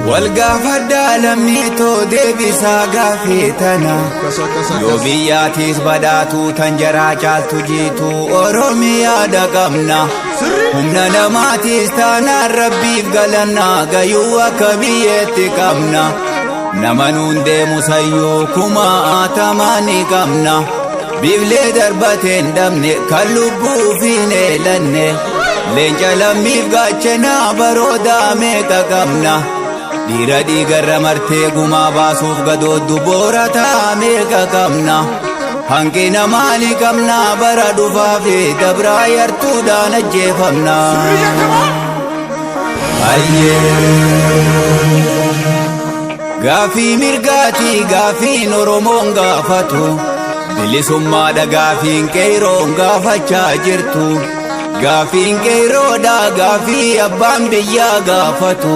Wal gaafadhaa lammiitoo deebisaa gaafii tana. Yoo biyyaatiis badhaatuu tan jaraa caaltu jiitu Oromiyaa dhaqabna. Humna namaatiis taanaan rabbiif galannaa gayuu akka biyyeetti qabna. Nama nuun deemu sayyuu kumaatamaa ni qabna. Biiflee darbateen dhabne kan lubbuu fi eelanne. Leenca lammiif gaachanaa baroodaa meeqa qabna. Dhiira dhiigarra martee gumaa baasuuf gadooddu boorataa meeqa qabna. Hanqina maalii qabna bara dhufaa fi dabraa yartuudhaan ajjeefamna. Gaafii mirgaatii gaafiin Oromoon gaafatu. Bilisummaadha gaafiin qeeroon gaafachaa jirtu. Gaafiin qeeroodha gaafii abbaan biyyaa gaafatu.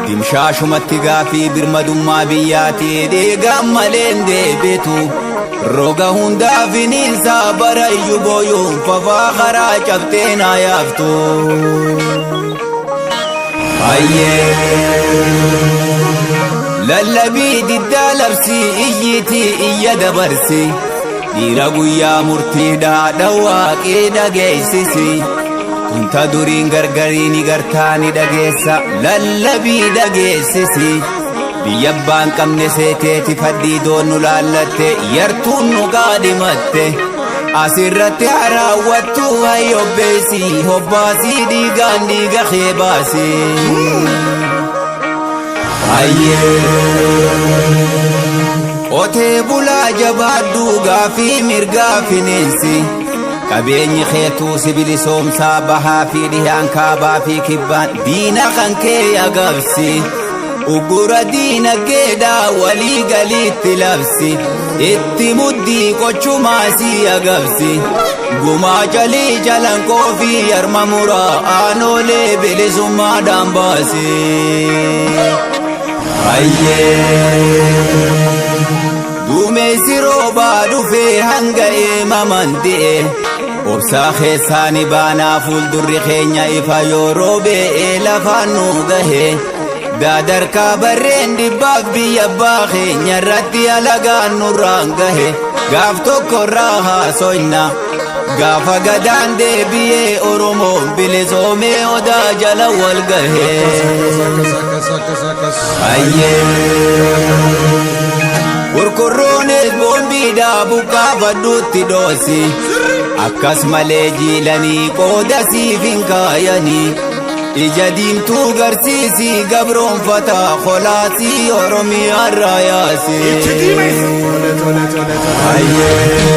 Dimshaashumatti gaafii birmadummaa biyyaatii dhiigaan maleen deebitu. Roga hundaa finiinsaa bara iyyuu booyuun fafaa karaa cabtee naa yaaftu. Lallabii diddaa labsii iyyiitii iyya dabarsi. Dhiira guyyaa murtiidhaa dhawaaqii dhageessisi. Tunta duriin gargarii ni gartaa ni dhageessa. Lallabii dhageessisi. Biyya abbaan qabne seeteeti fadhii doonnu laallatte yartuun nu qaadhimatte. Asirratti haraawwattu hayyobbeessi hobbaasii dhiigaan dhiiga kee baasi. Qotee bulaa jabaadhu gaafii mirgaa fineensi. Qabeenyi keetuu si bilisoomsaa bahaa fi dhihaan kaabaa fi kibbaan diina kan kee agabsi. Uggura diinagdeedhaa walii galiitti labsi. Itti muddii qochumaa si agabsi. Gumaa jalii jalanqoo fi yarma muraa aanoolee bilisummaadhaan baasi. Duumessi roobaa dhufee hanga eemaman di'e. Obsaa keessaa ni baanaa fuuldurri keenya ifa yoo roobee lafaan nu gahe. Daadarkaa barreen dhibbaaf biyya abbaa keenya irratti alagaan nurraan gahe. Gaaf tokko irraa haasoyna. Gaafa gadaan deebi'ee Oromoon bilisoomee odaa jala wal gahe. Kurkurroonis boombiidhaa buqqaafadhuutti dhoosi. Akkas malee jiilanii qooda siif hin kaayanii. Ija diimtuu garsiisi gabroonfataa kolaasii Oromiyaa irraa yaasi. Tole, tole, tole.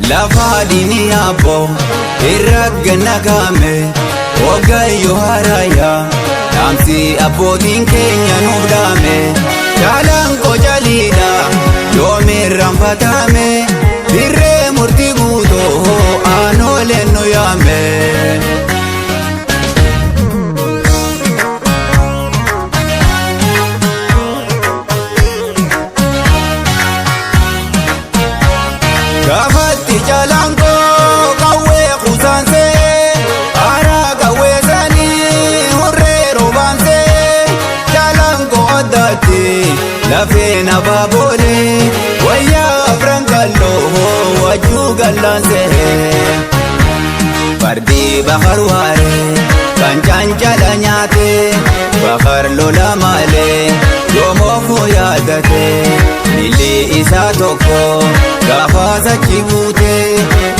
Lafa diini abbo irra gannagame wagayyo haraya dhaamsi abbootiin keenya nuuf dhaame jaalaan qocaliidha yoomi irraanfatame dirree murtii guutoo aanooleen nu yaame. Gaafatti jaalangoo qawwee qusaansee haaraa qawwee sanii hurree roobaansee jaalangoo addaatti lafeen abaabolee wayyaa afran kalloo wajjuu gallaansee. Fardi bakar waaree kan cancala nyaate bakar lola malee yoomoofu yaadate milli isaa tokko gaafa sachi buute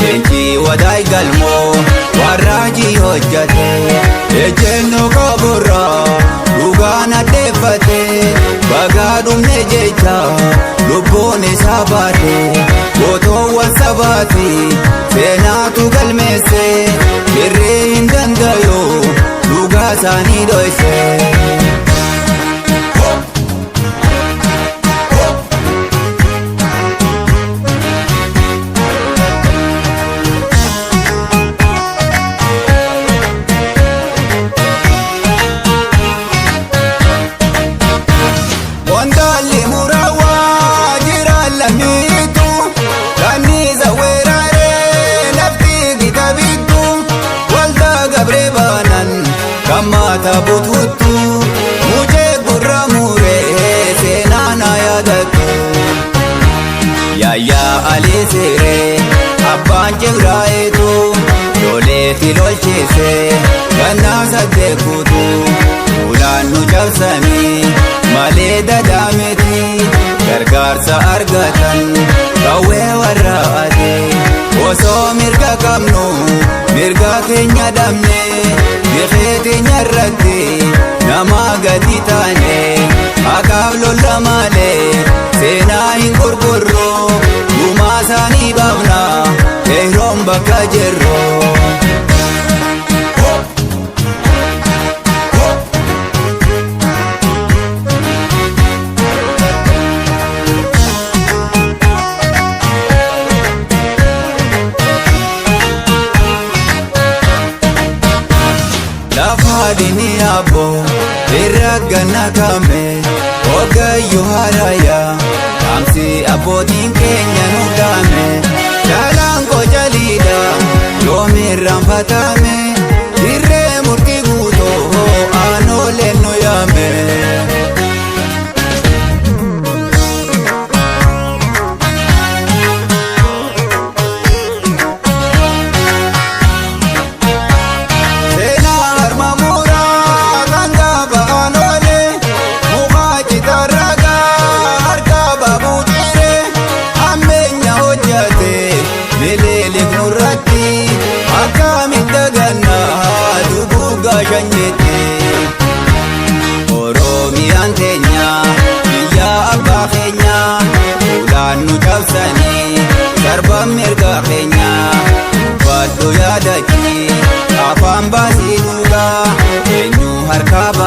leenci wadaay galmoo warraajii hojjate ejjennoo qaburraa dhugaan addeeffate bagaa dhumne jecha lubbuun isaa baate gootoowwan sabaati seenaatu galmeesse hirree hin dandayu dhugaa isaanii dhoyse. Raayyaa Aliisiree abbaan Cibraayitu loleeti lolchiise gannaa saddeet guutuu ulaan nu cabsanii malee dadaamiti gargaarsa argatan qawwee warra adii. Osoo mirga qabnu mirga keenya dhabne, bifee teenya irratti nama gadi taane, haqaaf lolla malee seenaa hin gurgurru, gumaa isaanii baafna yeroon bakka jirru. Lafa dini abbo irra ganna kame ogayyuu haraya dhaamsi abbootiin keenya nu dhaame, jaalaan kojaliidha yoom irraanfatame, dirree murtii guutoo aanooleen nu yaame. Seenaa harma muraa kan gaafa aanoolee, mukaa citarragaa harka baabuu dhiiree, hammeenya hojjate mililik nurratti, akkamitti dagannaa duguuggaa shanyeetti. Oromiyaan teenya biyya abbaa keenya, ulaan nu cabsanii sarban mirga keenya, badduu yaadachi afaan baasii dhugaa eenyu harkaa ba'a.